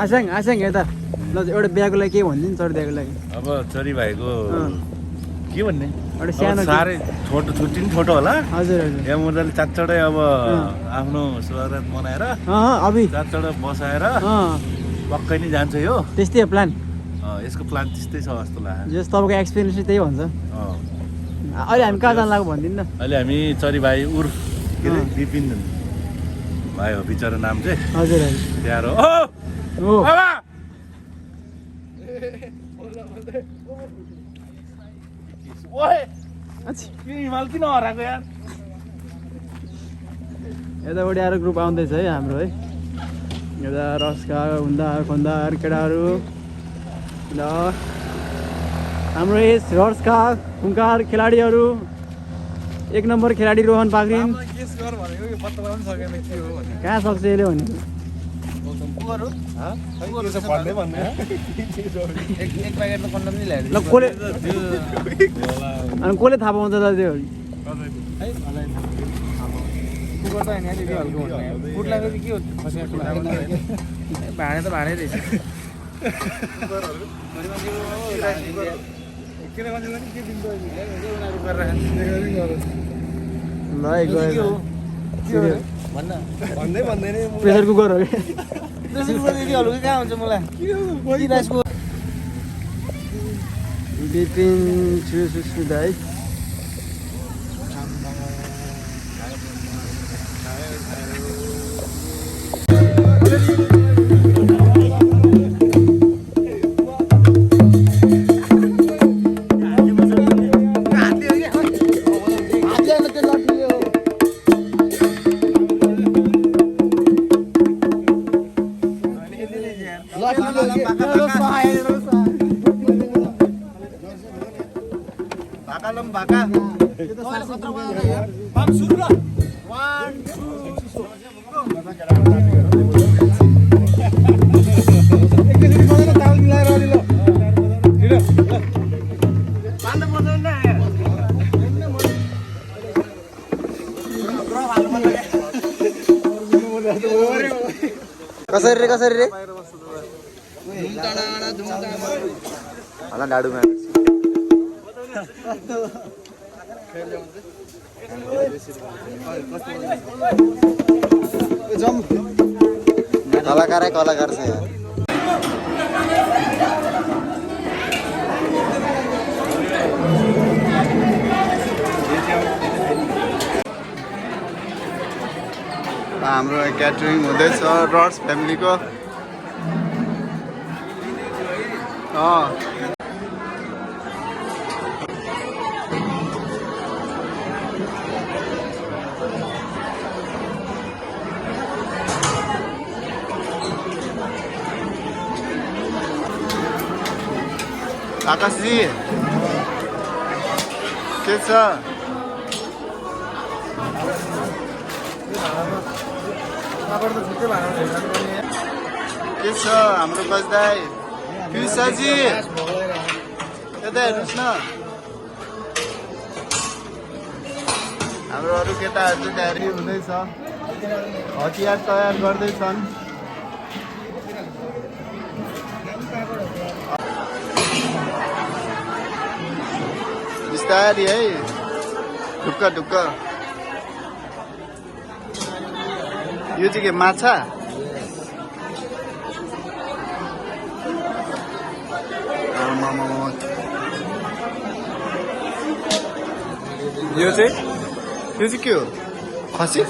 आसाङ यता ल एउटा बिहाको लागि के भनिदिनु चोरी दिएको लागि अब छोरी भाइको के भन्ने एउटा सानो साह्रै छोटो छुट्टी नि छोटो होला हजुर हजुर यहाँ मुर्दाले चारचोटै अब आफ्नो स्वागत मनाएर अभि चारचोटै बसाएर पक्कै नै जान्छ यो त्यस्तै हो प्लान यसको प्लान त्यस्तै छ जस्तो लाग्छ जस तपाईँको एक्सपिरियन्स त्यही भन्छ अहिले हामी कहाँ जानु लाग्यो भनिदिनु न अहिले हामी चरी भाइ उर्फ के अरे विपिन भाइ हो बिचरा नाम चाहिँ हजुर हजुर त्यहाँ हो हिमाल किन हराएको यार यतापट्टि आएर ग्रुप आउँदैछ है हाम्रो है यता रस्का हुँदा खन्दार केटाहरू ल हाम्रो यस रस्का खुङ्कार खेलाडीहरू 1 नम्बर खेलाडी रोहन पाक्रिन कहाँ सक्छ यसले भने अनि कसले थाहा पाउँछ त त्यो भाँडे त भाँडै रहेछ प्रेसर कुकर हो कहाँ हुन्छ मलाई बिपिन सुस्मिता है कसरी रे होला डाडुमा कलाकार छ यार हाम्रो क्याटरिङ हुँदैछ रड्स फ्यामिलीको आकाशजी के छ के छ हाम्रो बस्दै कृष्णजी यता हेर्नुहोस् न हाम्रो अरू केटाहरू चाहिँ तयारी हुँदैछ हतियार तयार गर्दैछन् बिस्तारी है ढुक्क ढुक्क यो चाहिँ के माछा यो चाहिँ के हो खसी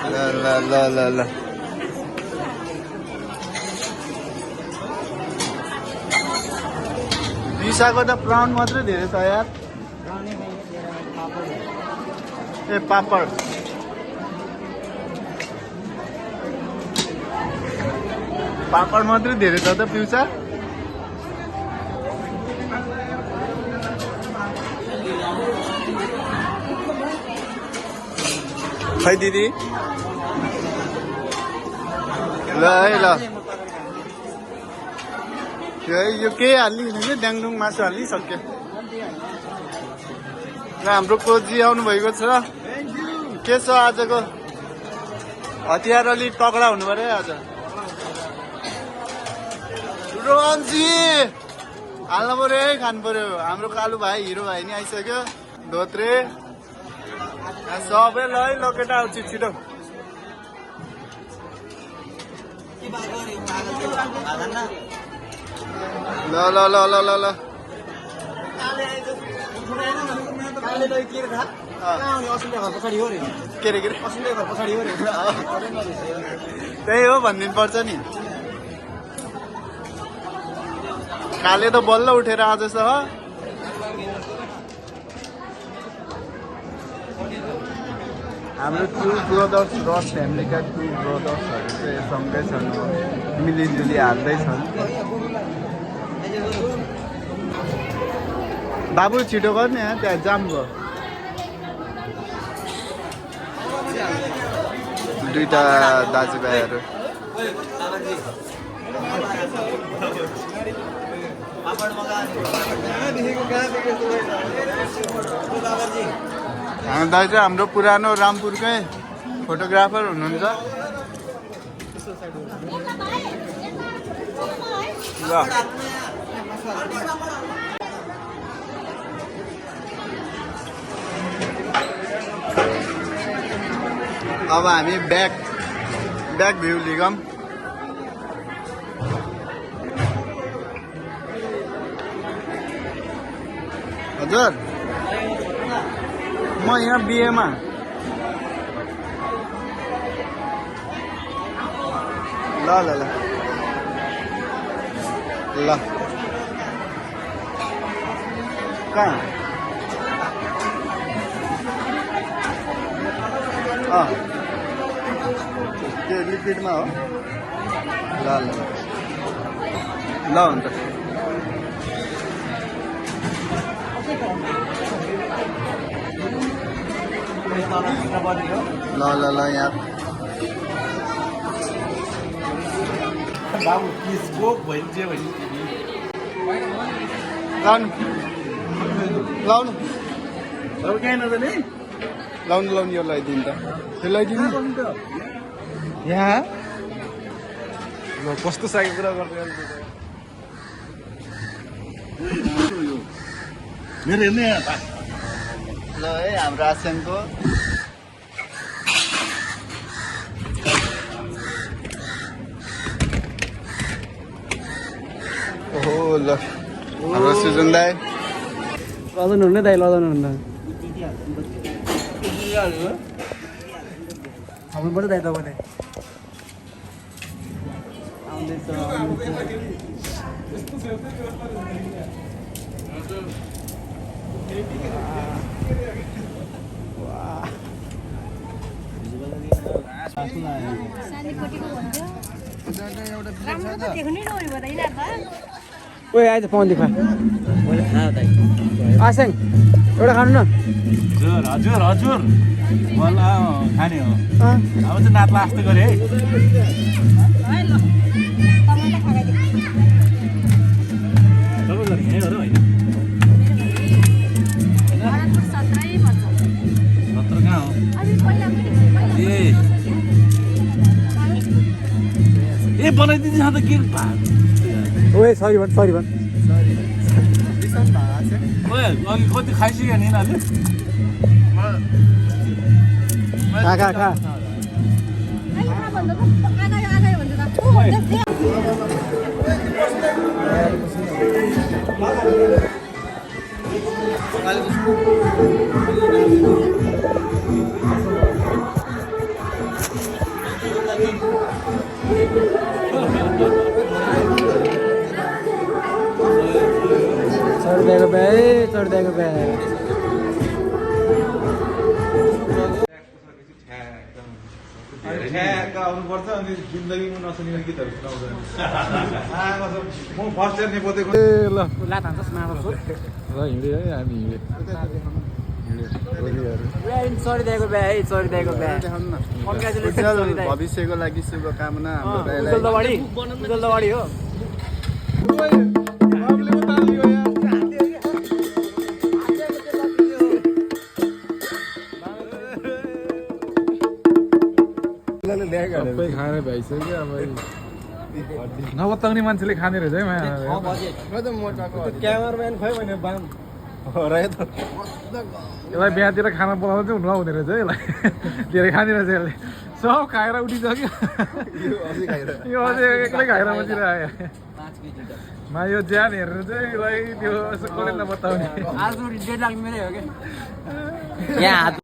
ल ल ल ल ल पिसाको त प्राउन मात्रै धेरै छ यार ए पापड मात्रै धेरै छ त पिउसा खै दिदी ल है ल यो के हालिदिनु कि ड्याङडुङ मासु हालिसक्यो र हाम्रो कोची आउनु भएको छ के छ आजको हतियार अलिक तगडा हुनु पर्यो है आज रोहनजी हाल्नु पर्यो है खानु पर्यो हाम्रो कालु भाइ हिरो भाइ नि आइसक्यो धोत्रे सबै ल है ल केटा छिटो ल ल ल ल ल ल के रे त्यही हो भनिदिनु पर्छ नि काले त बल्ल उठेर आज छ हाम्रो टु ब्रदर्स रस फ्यामिलीका टु ब्रदर्सहरू चाहिँ सँगै छन् मिलिजुली हाल्दैछन् बाबु छिटो गर्ने त्यहाँ जाम भयो दुईटा दाजुभाइहरू हाम्रो दाजु हाम्रो पुरानो रामपुरकै फोटोग्राफर हुनुहुन्छ ल अब हामी ब्याक भ्यू लिगौँ हजुर म यहाँ बिहेमा ल ल ल ल कहाँ त्यो लिक्विडमा हो ल ल ल हुन्छ ल ल ल यहाँ बाबु किसको भइन्छ लाउनु लाउनु अब कहीँ नजाने लाउनु लाउनु यो लगाइदिनु त त्यो लगाइदिनु यहाँ ल कस्तो साइको कुरा गर्दै मेरो हेर्ने ल है हाम्रो आस्याङको ओहो ल हाम्रो सुजन दाई लजाउनुहुन्न दाई लजाउनुहुन्न हाल्नुपर्छ दाई तपाईँले आउँदैछ ओए आइज पाउँदै खा आस्याङ एउटा खानु न हजुर हजुर हजुर मलाई खाने हो अब चाहिँ नात लास्टै गरे है यहीँ हो र होइन 17 कहाँ हो ए बनाइदिन्छ त के ओए सरी भन ओए अघि कति खाइसक्यो नि यिनीहरूले खा चढ्दैको भ्या आउनुपर्छ अनि जिन्दगीमा नसुनेको गीतहरू सुनाउँदैन म फर्स्ट इयर नेपथ्य ल लात हान्छस् मामा ल हिँड्यो है हामी चढिदिएको भ्या है चढिदिएको भ्या भविष्यको लागि शुभकामना उज्जवलवाडी हो सबै खाएर भ्याइसक्यो अब नबताउने मान्छेले खाने रहेछ है माया क्यामराम्यान खोइ भने बाम यसलाई बिहातिर खाना बोलाउँदा चाहिँ नहुने रहेछ है यसलाई धेरै खाने रहेछ यसले सब खाएर उठिसक्यो यो अझै एक्लै खाएर बसिरह्यो मा यो ज्यान हेरेर चाहिँ यसलाई त्यो यसो कसले नबताउने आज डेट लाग्ने मेरै हो क्या यहाँ हात